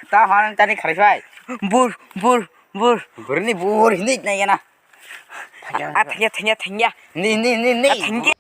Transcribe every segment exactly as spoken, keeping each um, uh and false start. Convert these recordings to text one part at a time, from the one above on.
Ta hwn tani kharwi phai. Bur, bur, bur. Burni bur hindi nai gana. A thangya, thangya, thangya. Ni, ni, ni, ni. A thangya.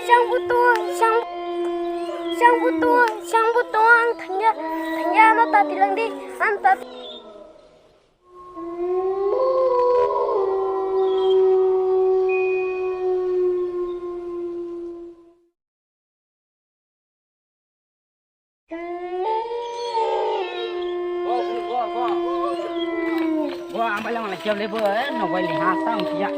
Siang butung, siang, siang butung, siang butung, ang thangya, thangya, ano tati lang di, ano tati. Bo ang bai lang lai kya le bo, eh, nok bai le ha ta ang kya.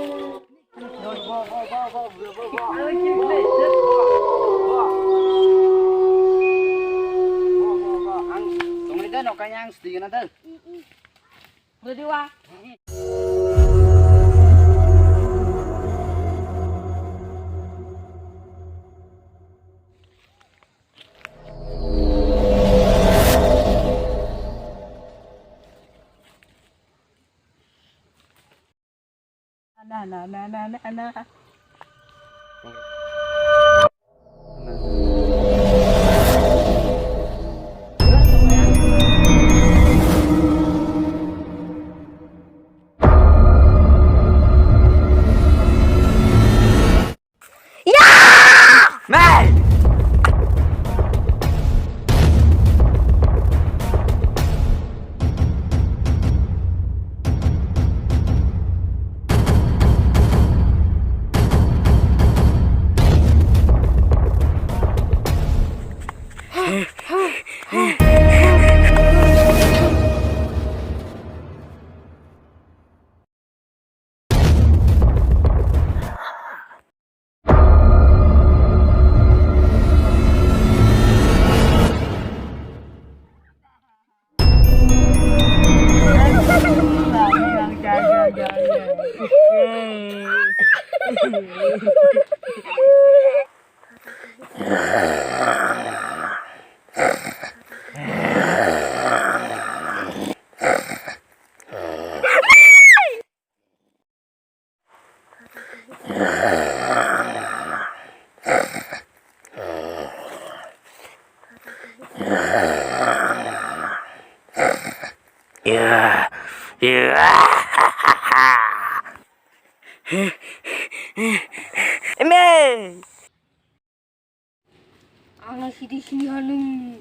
Ang tong le da nok ka yang sti na da. Ready wa? Na, na, na, na, na, na. Ya! Mai! Eme! Ang sidi sini hanung.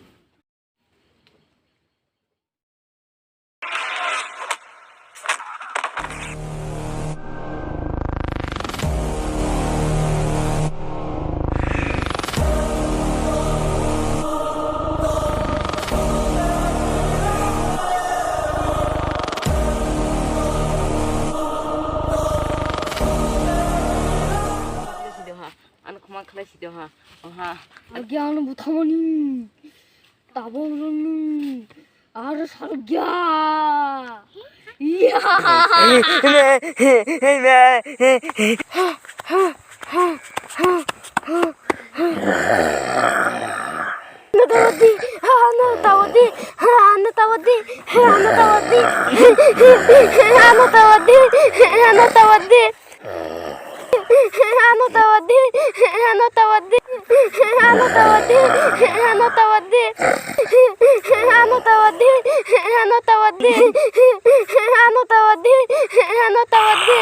Ano khoma khlai si de ha. Oha. Agi ano buthamani. Tabok rwngni. Aro salgya. Ya. Ano tawadi. Ano tawadi. Ano tawadi. Ano tawadi. Ano tawadi. Ano tawadi, ano tawadi, ano tawadi, ano tawadi, ano tawadi, ano tawadi, ano tawadi, ano tawadi.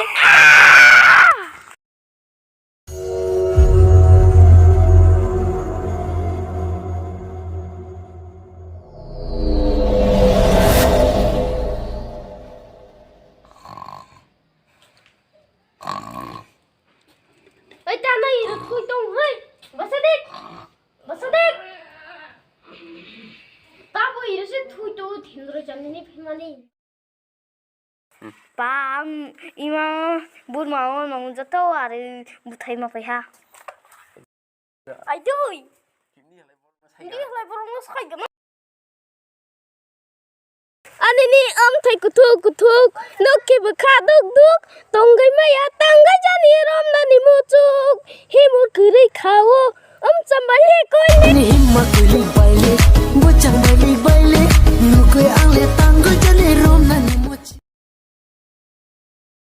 Oi, tamo iro thui tong, hoi. Basa dik. Basa dik. Tamo iro se thui tong, thindro jamni ni phimani. Ba, ang ima burma o nong joto ari buthai ma pai ha. Ai doi. Hindi halai borokno sai gana. Ani ni amthai kuthuk kuthuk, nokki bwkha duk duk, tongwi maya tangwi jani romnani muchuk, himur kwrwi khao, amcham bai le koi le. Ani himma kwrwi bai le, bwchang bai le bai